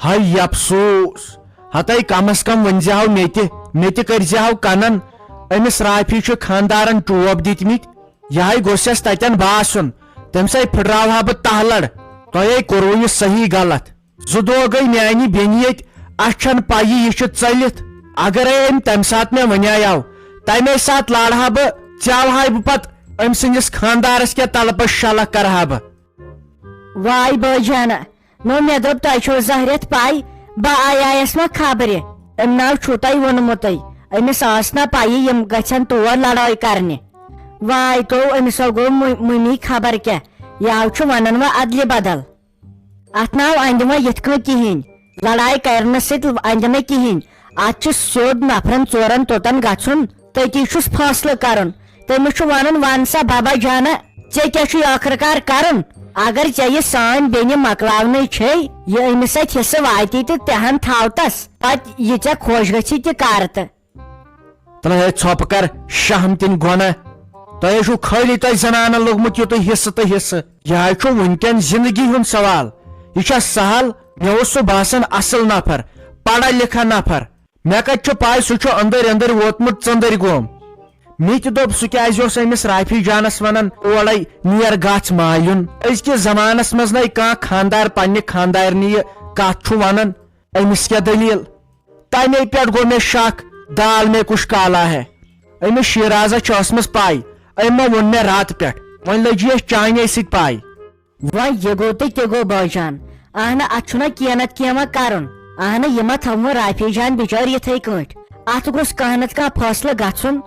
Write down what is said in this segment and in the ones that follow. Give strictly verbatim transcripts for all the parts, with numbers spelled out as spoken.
ہاے افسوس، ہتاے کم از کم ؤنۍ زِ ہاو مےٚ تہِ، مےٚ تہِ کٔرۍ زِ ہاو کنن، أمِس رافی چھُ خاندارن ٹوپ دِتمٕتۍ، یہے گوٚژھس تتٮ۪ن باسُن، تٔمۍ سٕے پھٕٹراوہا بہٕ تہلڑ، تۄہے کوٚروٕ یہِ صحیح غلط۔ زٕ دۄہ گٔے میانہِ بیٚنہِ ییٚتہِ، اَسہِ چھَنہٕ پَیی یہِ چھِ ژٔلِتھ۔ اگرے أمۍ تَمہِ ساتہٕ مےٚ وَنیٛاو، تَمے ساتہٕ لارٕ ہا بہٕ، ژیوٕ ہاے بہٕ پَتہٕ أمۍ سٕنٛدِس خانٛدارَس کیٛاہ تَلہٕ پَتہٕ شلکھ کرٕ ہا بہٕ۔ واے بٲے جانہ، نو مےٚ دوٚپ تۄہہِ چھو زہرٮ۪تھ پَے، بہٕ آیایس ما خبرِ؟ أمۍ ناو چھُو تۄہہِ ووٚنمُتٕے، أمِس ٲس نا پَیی یِم گژھن تور لڑٲے کرنہِ۔ واے تو أمِس ہا گوٚو مُ-، مُمی خبر کیٛاہ، یاو چھُ وَنان وۄنۍ ادلہِ بدل۔ اتھ ناو اندِ وۄنۍ یِتھ کٔنۍ کِہینۍ۔ لڑایہِ کرنہٕ سۭتۍ اندِ نہٕ کِہینۍ۔ اتھ چھُ سیوٚد نفرن ژورن توٚتن گژھُن، تٔتی چھُس فٲصلہٕ کرُن۔ تٔمِس چھُ ونُن، "ون سا بابا جانہ، ژےٚ کیٛاہ چھُے ٲخٕر کار کرُن؟ اگر ژےٚ یہِ سٲنۍ بیٚنہِ مۄکلاونٕے چھے، یہِ أمِس اَتھِ حصہٕ واتی تہٕ تہِ ہن تھاو تس، پتہٕ یہِ ژےٚ خۄش گژھی تہِ کر تہٕ۔" تہٕ ہے ژھۄپہٕ کر شہم تِن گۄنہ۔ تۄہے چھُو خٲلی تۄہہِ زنانن لوٚگمُت یُتُے حصہٕ تہٕ حصہٕ۔ یہِ حظ چھُ وٕنکٮ۪ن زندگی ہُنٛد سوال۔ یہِ چھا سہل؟ مےٚ اوس سُہ باسان اصل نفر، پڑھا لکھا نفر۔ مےٚ کتہِ چھُ پاے سُہ چھُ أنٛدٕرۍ أنٛدٕرۍ ووتمُت ژٔنٛدٕرۍ گوم۔ مےٚ تہِ دوٚپ، سُہ کیازِ اوس أمِس رافی جانس ونان، اورے نیر گژھ مایُن۔ أزکِس زمانس منٛز نے کانٛہہ خاندار پننہِ خاندارنہِ یہِ کتھ چھُ ونان۔ أمِس کیٛاہ دٔلیٖل؟ تَمے پٮ۪ٹھ گوٚو مےٚ شک، دال میں کچھ کالا ہے۔ أمِس شیرازس چھِ ٲسمٕژ پَے، أمۍ ما ووٚن مےٚ راتہٕ پٮ۪ٹھ؟ وۄنۍ لٔجی اَسہِ چانے سۭتۍ پَے۔ وۄنۍ یہِ گوٚو تہٕ تہِ گوٚو بٲے جان۔ اہنہٕ، اَتھ چھُنہ کینٛہہ نتہٕ کینٛہہ وۄنۍ کَرُن۔ اہنہٕ، یہِ ما تھاوہون رافی جان بِچٲرۍ یِتھَے کٲٹھۍ؟ اَتھ گوٚژھ کانٛہہ نتہٕ کانٛہہ فٲصلہٕ گژھُن۔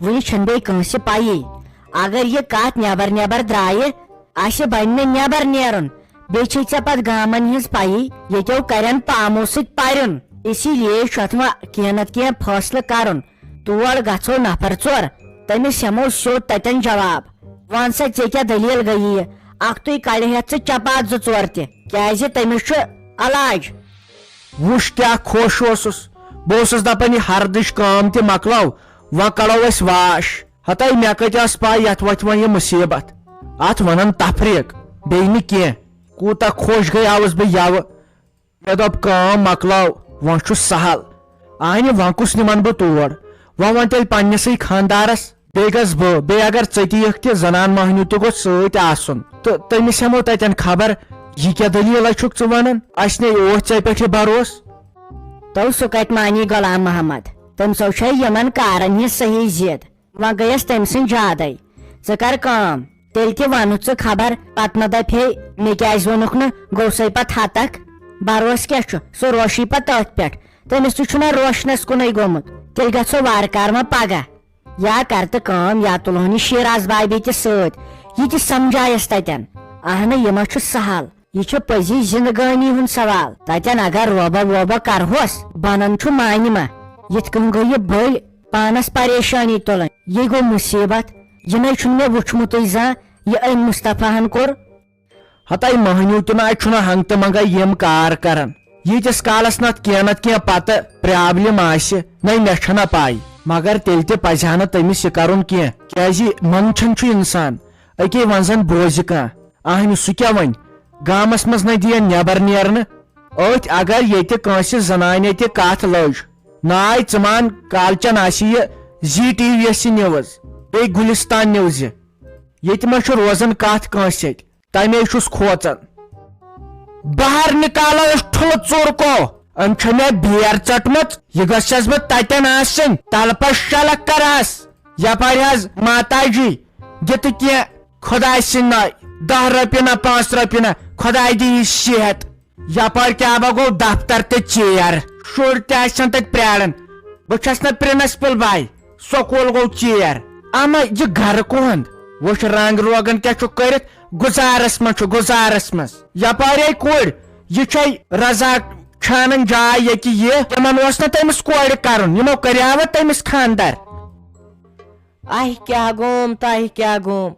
وٕنہِ چھَنہٕ بیٚیہِ کٲنٛسہِ پَیی۔ اگر یہِ کَتھ نٮ۪بر نٮ۪بر درٛایہِ، اَسہِ بَنہِ نہٕ نٮ۪بر نیرُن۔ بیٚیہِ چھے ژےٚ پتہٕ گامن ہٕنٛز پَیی، ییٚتیو کرن پامو سۭتۍ پَرُن۔ اسی لیے چھُ اَتھ وۄنۍ کینٛہہ نتہٕ کینٛہہ فٲصلہٕ کرُن۔ تور گژھو نفر ژور، تٔمِس ہٮ۪مو سیوٚد تتٮ۪ن جواب۔ وَن سا، ژےٚ کیٛاہ دٔلیٖل گٔیی؟ اکھتُے کڑِ ہٮ۪تھ ژٕ چپاتھ زٕ ژور تہِ، کیٛازِ تٔمِس چھُ علاج۔ وٕچھ کیٛاہ خۄش اوسُس۔ بہٕ اوسُس دپان، یہِ ہردٕچ کٲم تہِ مۄکلاو، وۄنۍ کڑو أسۍ واش۔ ہتاے مےٚ کتہِ ٲس پاے یتھ وتھِ وۄنۍ یہِ مصیبت۔ اتھ ونان تفریق، بیٚیہِ نہٕ کینٛہہ۔ کوٗتاہ خۄش گٔیاوس بہٕ یوٕ۔ مےٚ دوٚپ، کٲم مۄکلاو، وۄنۍ چھُ سہل۔ اہنہِ، وۄنۍ کُس نِمن بہٕ تور؟ وۄنۍ وۄنۍ تیٚلہِ پننِسٕے خاندارس۔ بیٚیہِ گژھٕ بہٕ، بیٚیہِ اگر ژٕ تہِ یِکھ تہِ، زنان مۄہنیو تہِ گوٚژھ سۭتۍ آسُن۔ تہٕ تٔمِس ہٮ۪مو تتٮ۪ن خبر، یہِ کیٛاہ دٔلیٖلہ چھُکھ ژٕ ونان؟ اسہِ نے اوس ژےٚ پٮ۪ٹھ یہِ بھروسہٕ۔ تو سُہ کتہِ مانی غلام محمد؟ تٔمۍ سو چھے یِمن کارن ہٕنٛز صحیح ضد۔ وۄنۍ گٔیس تٔمۍ سٕنٛدۍ زیادے۔ ژٕ کر کٲم، تیٚلہِ تہِ ونُتھ ژٕ خبر، پتہٕ مہ دپہِ ہے، مےٚ کیٛازِ ووٚنُکھ نہٕ، گوٚو سَے پتہٕ ہتکھ۔ بروسہٕ کیٛاہ چھُ؟ سُہ روشی پتہٕ تٔتھۍ پٮ۪ٹھ۔ تٔمِس تہِ چھُنہ روشنس کُنُے گوٚمُت۔ تیٚلہِ گژھو وارٕ کارٕ وۄنۍ پگاہ۔ یا کر تہٕ کٲم، یا تُلہون یہِ شیراز بابی تہِ سۭتۍ۔ یہِ تہِ سمجھایس تتٮ۪ن۔ اہنہٕ، یہِ ما چھُ سہل۔ یہِ چھُ پٔزی زندگٲنی ہُنٛد سوال۔ تتٮ۪ن اگر روبہ ووبہ کرہوس، بنان چھُ معنی ما۔ یِتھ کٔنۍ گٔے یہِ بٔلۍ پانس پریشانی تُلٕنۍ۔ یہِ گوٚو مصیبت۔ یہِ نے چھُنہٕ مےٚ وُچھمُتٕے زانٛہہ، یہِ أمۍ مصطفیٰ ہن کوٚر۔ ہتاے مۄہنیو تہِ نہ چھُنہٕ ہنگ تہٕ منگے یِم کار کران۔ ییٖتِس کالس نتہٕ کینٛہہ نتہٕ کینٛہہ پتہٕ پرابلم آسہِ، نے مےٚ چھنہ پاے۔ مگر تیٚلہِ تہِ پزِ ہا نہٕ تٔمِس یہِ کرُن کینٛہہ، کیازِ منٛدچھان چھُ انسان۔ أکے وۄنۍ زن بوزِ کانٛہہ، اہنہِ سُہ کیٛاہ وۄنۍ؟ گامس منٛز نہ دِیَن نٮ۪بر نیرنہٕ۔ أتھۍ اگر ییٚتہِ کٲنٛسہِ زنانہِ تہِ کتھ لٔج، ناے ژٕ مان کالچن آسہِ یہِ زی ٹی وی یس یہِ نیوز، بیٚیہِ گُلستان نیوزِ۔ ییٚتہِ ما چھُ روزان کتھ کٲنٛسہِ سۭتۍ؟ تمے چھُس کھوژان۔ بہر نکالو أسۍ ٹھُلہٕ ژوٚر کو۔ أمۍ چھےٚ مےٚ بیر ژٔٹمٕژ۔ یہِ گٔژھس بہٕ تتٮ۪ن آسٕنۍ۔ تلہٕ پتہٕ شلکھ کرہس۔ یپٲرۍ حظ ماتا جی، دِتہٕ کینٛہہ خۄداے سٕنٛدۍ ناوِ۔ دَہ رۄپیہِ نہ، پانٛژھ رۄپیہِ نہ، خۄداے دِیہِ صحت۔ یپٲرۍ کیٛاہ با گوٚو دفتر تہٕ ژیر۔ شُرۍ تہِ آسن تتہِ پرٛاران۔ بہٕ چھَس نہٕ پرنسپل باے۔ سکوٗل گوٚو ژیر۔ اما یہِ گرٕ کُہُنٛد؟ وٕچھ رنگ روگن کیٛاہ چھُ کٔرِتھ۔ گُزارس منٛز چھُ، گُزارس منٛز۔ یپٲرۍ آے کُرۍ، یہِ چھے رضا چھانن جاے ییٚتہِ یہِ۔ تِمن اوس نہٕ تٔمِس کورِ کرُن، یِمو کریاوٕ تٔمِس خاندر۔ آہہِ کیٛاہ گوم، تاہہِ کیٛاہ گوم؟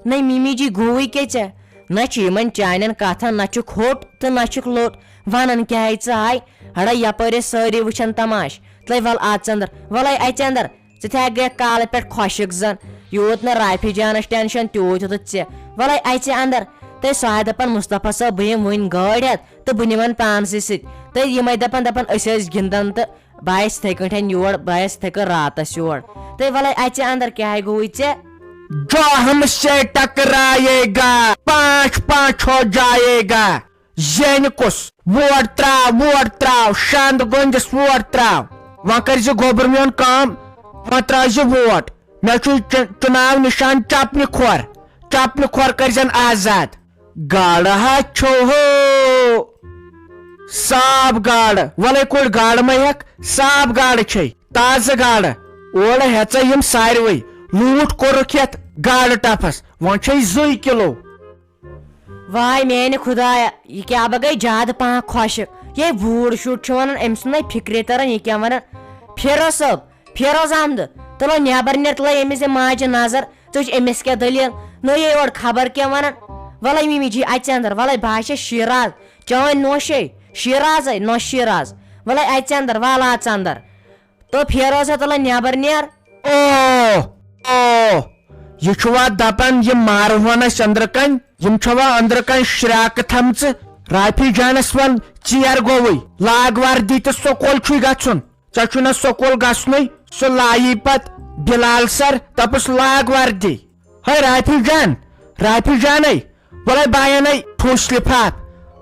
نَے مِمی جی گوٚوٕے کیٛاہ ژےٚ؟ نہ چھُ یِمن چانٮ۪ن کتھن، نہ چھُکھ ہوٚٹ تہٕ نہ چھُکھ لوٚٹ۔ ونان کیٛاہ آے ژٕ آے؟ ہڑا یپٲرۍ ٲسۍ سٲری وٕچھان تماش۔ تُلے ول اژ اندر، ولے اژ اندر۔ ژٕ تہِ ہا گٔیکھ کالہٕ پٮ۪ٹھ خۄشک زن۔ یوٗت نہٕ رافی جانس ٹینشن، تیوٗت ہیوٚتُتھ ژےٚ۔ ولے اژِ اندر۔ تہٕ سۄ ہا دپان، مصطفیٰ صٲب، بہٕ یِمہٕ وُنۍ گٲڑۍ ہٮ۪تھ، تہٕ بہٕ نِمن پانسٕے سۭتۍ۔ تہٕ یِمے دپان دپان أسۍ ٲسۍ گِنٛدان تہٕ بہٕ آیس یِتھے کٲٹھۍ یور، بہٕ آیس یِتھے کٲٹھۍ راتس یور۔ تہٕ ولے اژِ اندر، کیٛاہ گوٚوُے ژےٚ؟ جو ہم سے ٹکرائے گا، پانچ پانچ ہو جائے گا۔ زینہِ کُس؟ ووٹ تراو، ووٹ تراو، شند گوٚنجس ووٹ تراو۔ وۄنۍ کٔرۍ زِ گوٚبر میون کٲم، وۄنۍ تراو زِ ووٹ۔ مےٚ چھُ چ-، چُناو نشان چپنہِ کھۄر، چپنہِ کھۄر کٔرۍ زٮ۪ن آزاد۔ گاڈٕ ہا چھو ہو۔ صاف گاڈٕ، وَلَے کوٚڑ گاڈٕ مہ ہٮ۪کھ، صاف گاڈٕ چھے، تازٕ گاڈٕ۔ اورٕ ہٮ۪ژے یِم ساروٕے، لوٗٹھ کوٚرُکھ یَتھ گاڈٕ ٹَپھَس، وۄنۍ چھے زٕے کِلوٗ۔ واے میانہِ خدایا، یہِ کیٛاہ بہ گٔے زیادٕ پہن خۄشک۔ یے بوٗڑ شُر چھُ ونان، أمۍ سُنٛد نے فِکرے تران، یہِ کیٛاہ ونان۔ فیروز صٲب، فیروز احمد، تُلو نٮ۪بر نیر، تُلو أمِس دِ ماجہِ نظر، ژٕ وٕچھ أمِس کیٛاہ دٔلیٖل، نہ یہِ یورٕ خبر کیٛاہ ونان۔ وَلَے مِمی جی، اَژِ اندر، وَلَے بہٕ ہا چھَس شیٖراز، چٲنۍ نوشے، شیٖرازے، نوش شیٖراز۔ وَلَے اَژِ اندر، وَل اَژ اندر۔ تو فیروز ہا تُلان نٮ۪بر نیر۔ او، او، یہِ چھُوا دپان یہِ مارہون اَسہِ أنٛدرٕ کنۍ؟ یِم چھوا أنٛدرٕ کنۍ شراکہٕ تھٲمژٕ؟ رافی جانس ون، ژیر گوٚوُے، لاگ وردی تہٕ سکوٗل چھُے گژھُن۔ ژےٚ چھُے نہ سکوٗل گژھنُے، سُہ لایی پتہٕ بلال سر، دپُس لاگ وردی۔ ہے رافی جان، رافی جانے، وَلَے بہٕ اَنے ٹھوٗس لِفاف،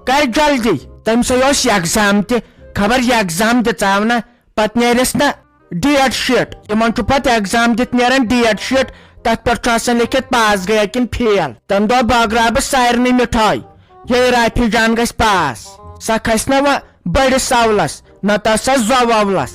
کر جلدی۔ تٔمۍ سٕے اوس ایگزام تہِ، خبر یہِ ایگزام دِژاو نہ، پتہٕ نیرٮ۪س نہ ڈیٹ شیٖٹ۔ یِمن چھُ پتہٕ ایگزام دِتھ نیران ڈیٹ شیٖٹ، تتھ پٮ۪ٹھ چھُ آسان لیکھِتھ پاس گٔیا کِنہٕ فیل۔ تمہِ دۄہ بٲگراو بہٕ سارنٕے مِٹھٲے، ییٚلہِ رافی جان گژھِ پاس۔ سۄ کھسہِ نہ وۄنۍ بٔڑِس سولس، نتہٕ آسہِ سۄ زوولس۔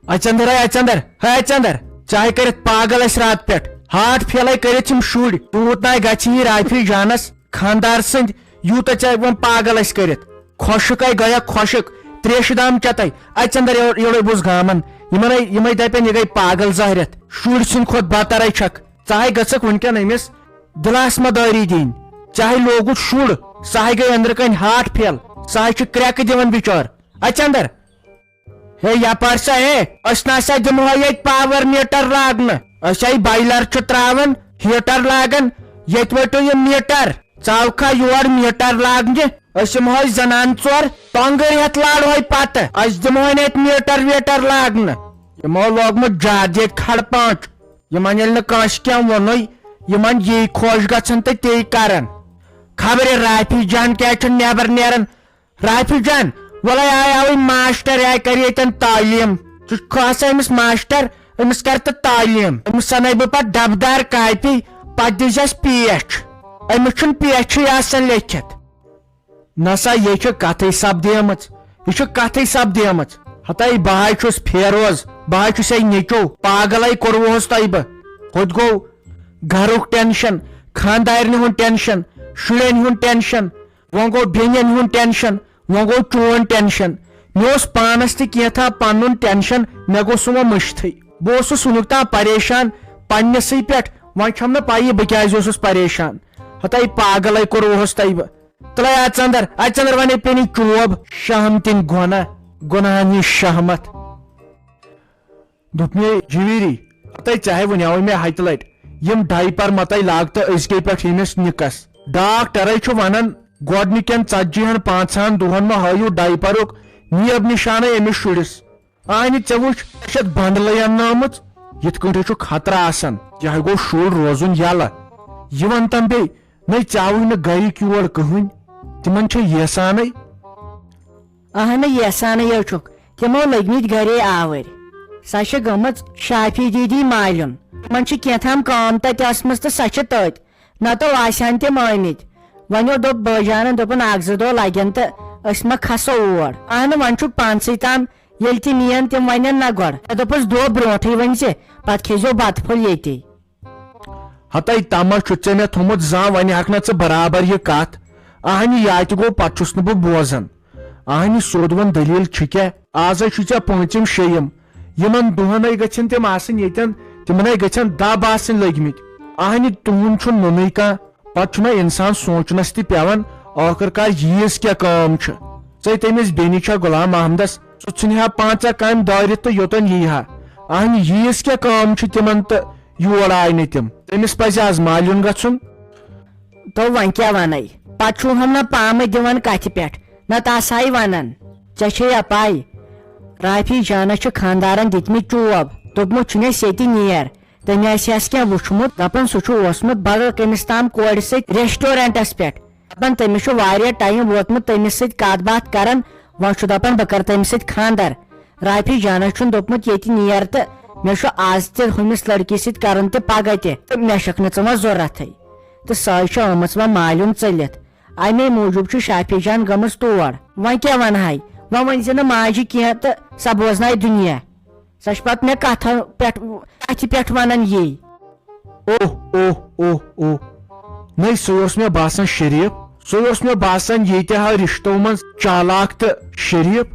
اچندر، ہے اچندر، ہے اچندر، ژےٚ ہاے کٔرِتھ پاگل اَسہِ راتہٕ پٮ۪ٹھ۔ ہارٹ فیلے کٔرِتھ یِم شُرۍ۔ تیوٗت ناے گژھِ یی رافی جانس خاندار سٕنٛدۍ، یوٗتاہ ژےٚ وۄنۍ پاگل اَسہِ کٔرِتھ۔ خۄشک ہے گٔیکھ خۄشک، تریشہِ دام چٮ۪تَے۔ اچندر یور-، یورے بوز گامن۔ یِمن ہے، یِمے دپن یہِ گٔے پاگل زہرٮ۪تھ۔ شُرۍ سٕنٛدۍ کھۄتہٕ بدترے چھکھ۔ ژٕ ہاے گٔژھکھ وٕنکٮ۪ن أمِس دِلاسمہٕ دٲری دِنۍ۔ ژےٚ ہاے لوگُتھ شُر، سُہ ہاے گٔے أنٛدرٕ کنۍ ہارٹ فیل۔ سُہ ہاے چھُ کرٛٮ۪کہٕ دِوان بِچور۔ اچندر۔ ہے یپار سا، ہے، أسۍ نہ سا دِمہو ییٚتہِ پاور میٖٹر لاگنہٕ۔ أسۍ ہے بایلر چھِ تراوان، ہیٖٹر لاگان، ییٚتہِ وٲتِو یہِ میٖٹر۔ ژاو کھا یور میٖٹر لاگنہِ؟ أسۍ یِمہوے زنان ژور ٹۄنٛگٕرۍ ہٮ۪تھ لارہوے پتہٕ۔ أسۍ دِمہوے نہٕ ییٚتہِ میٖٹر ویٖٹر لاگنہٕ۔ یِمو لوگمُت زیادٕ ییٚتہِ کھڑ پانٛچ۔ یِمن ییٚلہِ نہٕ کٲنٛسہِ کینٛہہ ووٚنُے، یِمن یی خۄش گژھان تہٕ تی کران۔ خبرِ رافی جان کیٛازِ چھُنہٕ نٮ۪بر نیران؟ رافی جان، وَلَے آے آوٕے ماسٹر، آے کَرِ ییٚتٮ۪ن تعلیٖم۔ ژٕ چھُکھ آسان أمِس ماسٹر، أمِس کَر تہٕ تعلیٖم۔ أمِس اَنَے بہٕ پَتہٕ ڈَبہٕ دار کاپی، پَتہٕ دِژ اَسہِ پیچھ۔ أمِس چھُنہٕ پیچھٕے آسان لیکھِتھ۔ نہ سا، یہِ چھِ کَتھٕے سَپدیمٕژ، یہِ چھِ کَتھٕے سَپدیمٕژ۔ ہَتَے بہٕ ہاے چھُس فیروز، بہٕ ہاے چھُس ہے نیٚچو، پاگلَے کوٚروُہَس تۄہہِ بہٕ۔ ہوٚتہِ گوٚو گَرُک ٹٮ۪نشَن، خانٛدارنہِ ہُنٛد ٹٮ۪نشَن، شُرٮ۪ن ہُنٛد ٹٮ۪نشَن۔ وۄنۍ گوٚو بیٚنٮ۪ن ہُنٛد ٹٮ۪نشَن، وۄنۍ گوٚو چون ٹٮ۪نشَن۔ مےٚ اوس پانَس تہِ کینٛژھا پَنُن ٹٮ۪نشَن، مےٚ گوٚو سُہ وۄنۍ مٔشتھٕے۔ بہٕ اوسُس وٕنیُک تام پریشان پنٛنِسٕے پٮ۪ٹھ، وۄنۍ چھَم نہٕ پَیی بہٕ کیٛازِ اوسُس پریشان۔ ہَتَے پاگلَے کوٚروہَس تۄہہِ بہٕ۔ تُلَے اَژ اَندَر، اَژ اَندَر وَنے پیٚنی چوب۔ شہمتٕنۍ گۄناہ، گۄناہَن ہِنٛز شہمت۔ دوٚپ مےٚ، جویری، ہتے ژےٚ ہے وَنیٛاوُے مےٚ ہَتہِ لَٹہِ، یِم ڈایپر مَتَے لاگ تہٕ أزکے پٮ۪ٹھ ییٚمِس نِکَس۔ ڈاکٹرے چھُ وَنان، گۄڈٕنِکٮ۪ن ژتجی ہَن پانٛژہَن دۄہَن مہ ہٲیِو ڈایپرُک نیب نِشانَے أمِس شُرِس۔ اَہنہِ، ژےٚ وٕچھ، ژےٚ چھَتھ بنٛڈلٕے اَننٲومٕژ، یِتھ کٲٹھۍ چھُ خطرٕ آسان، یہِ ہے گوٚو شُر روزُن یَلہٕ۔ یہِ وَن تَم بیٚیہِ، نَے ژاوٕے نہٕ گَرِکۍ یور کٕہٕنۍ، تِمَن چھےٚ ییسانَے۔ اہنہٕ، یژھانٕے یو چھُکھ، تِمو لٔگمٕتۍ گرے آوٕرۍ۔ سۄ چھِ گٔمٕژ شافی دیدی مالیُن۔ تِمن چھِ کینٛہہ تام کٲم تتہِ ٲسمٕژ تہٕ سۄ چھِ تٔتۍ۔ نتہٕ آسہِ ہن تِم آمٕتۍ۔ وۄنۍ اوس دوٚپ بٲجانن، دوٚپُن، اکھ زٕ دۄہ لگن تہٕ أسۍ ما کھسو اور۔ اہنہٕ، وۄنۍ چھُکھ پانسٕے تام، ییٚلہِ تہِ نِین تِم ونن نہ گۄڈٕ۔ مےٚ دوٚپُس، دۄہ برونٹھٕے ؤنۍ زِ، پتہٕ کھیزیو بتہٕ پھوٚل ییٚتی۔ ہتے تما چھُتھ ژےٚ مےٚ تھوٚمُت زانٛہہ، وۄنۍ ہٮ۪کھ نہ ژٕ برابر یہِ کتھ۔ اہنہِ، یا تہِ گوٚو، پتہٕ چھُس نہٕ بہٕ بوزان۔ اہنہِ، سیوٚد وَن، دٔلیٖل چھِ کیٛاہ؟ آزے چھُے ژےٚ پٲنٛژِم شیٚیِم۔ یِمن دۄہنے گژھن تِم آسٕنۍ ییٚتٮ۪ن، تِمنے گژھن دب آسٕنۍ لٔگۍ مٕتۍ۔ اہنہِ، تُہُنٛد چھُنہٕ نوٚنُے کانٛہہ۔ پتہٕ چھُنہ انسان سونٛچنس تہِ پٮ۪وان، ٲخٕر کار ییٖژ کیٛاہ کٲم چھِ؟ ژے تٔمِس بیٚنہِ چھا غلام محمدس؟ سُہ ژھٕنہِ ہا پنٛژاہ کامہِ دٲرِتھ تہٕ یوٚتن یی ہا۔ اہنہِ، ییٖژ کیٛاہ کٲم چھِ تِمن تہٕ یور آے نہٕ تِم۔ تٔمِس پزِ از مالیُن گژھُن۔ تو وۄنۍ کیٛاہ ونے؟ پتہٕ چھُو ہم نہ پامہٕ دِوان کتھِ پٮ۪ٹھ، نتہٕ آسہٕ ہاے ونان۔ ژےٚ چھے یا پاے، رافی جانس چھِ خاندارن دِتمٕتۍ چوب، دوٚپمُت چھُنہٕ اَسہِ ییٚتہِ نیر۔ تٔمۍ آسہِ ہس کینٛہہ وُچھمُت، دپان سُہ چھُ اوسمُت بدل کٔمِس تام کورِ سۭتۍ ریسٹورنٹس پٮ۪ٹھ۔ دپان تٔمِس چھُ واریاہ ٹایم ووتمُت تٔمِس سۭتۍ کتھ باتھ کران، وۄنۍ چھُ دپان بہٕ کرٕ تٔمِس سۭتۍ خاندر۔ رافی جانس چھُن دوٚپمُت ییٚتہِ نیر تہٕ مےٚ چھُ آز تہِ ہُمِس لڑکی سۭتۍ کرُن تہِ پگاہ تہِ، تہٕ مےٚ چھکھ نہٕ ژٕ وۄنۍ ضروٗرتھٕے۔ تہٕ سۄے چھِ آمٕژ وۄنۍ مالیُن ژٔلِتھ۔ امے موٗجوٗب چھُ شافی جان گٔمٕژ تور۔ وۄنۍ کیٛاہ ونہٕ ہاے؟ وۄنۍ ؤنۍ زِ نہٕ ماجہِ کینٛہہ تہٕ سۄ بوزنایہِ دُنیا۔ سۄ چھِ پتہٕ مےٚ کتھن پٮ۪ٹھ، اتھِ پٮ۪ٹھ ونان یی۔ اوہ، اوہ، اوہ، اوہ۔ نَے، سُے اوس مےٚ باسان شریٖف۔ سُے اوس مےٚ باسان ییٖتیٛاہ رِشتو منٛز چالاک تہٕ شریٖف۔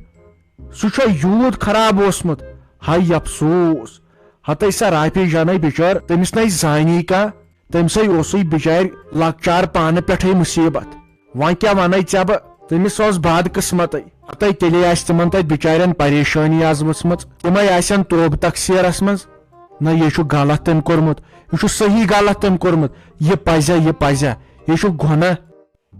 سُہ چھا یوٗت خراب اوسمُت؟ ہاے افسوس۔ ہتَے سۄ رافی جانے بِچٲر، تٔمِس نَے زانی کانٛہہ۔ تٔمۍ سٕے اوسُے بِچارِ لۄکچار پانہٕ پٮ۪ٹھَے مُصیٖبت۔ وۄنۍ کیٛاہ وَنَے ژےٚ بہٕ؟ تٔمِس اوس بد قٕسمتٕے۔ ہتَے تیٚلے آسہِ تِمن تَتہِ بِچارٮ۪ن پریشٲنی آزمٲژمٕژ۔ تِمَے آسن توبہٕ تقصیٖرس منٛز۔ نہ، یہِ چھُ غلط تٔمۍ کوٚرمُت۔ یہِ چھُ صحیح غلط تٔمۍ کوٚرمُت۔ یہِ پزیا، یہِ پزیا؟ یہِ چھُ گۄناہ۔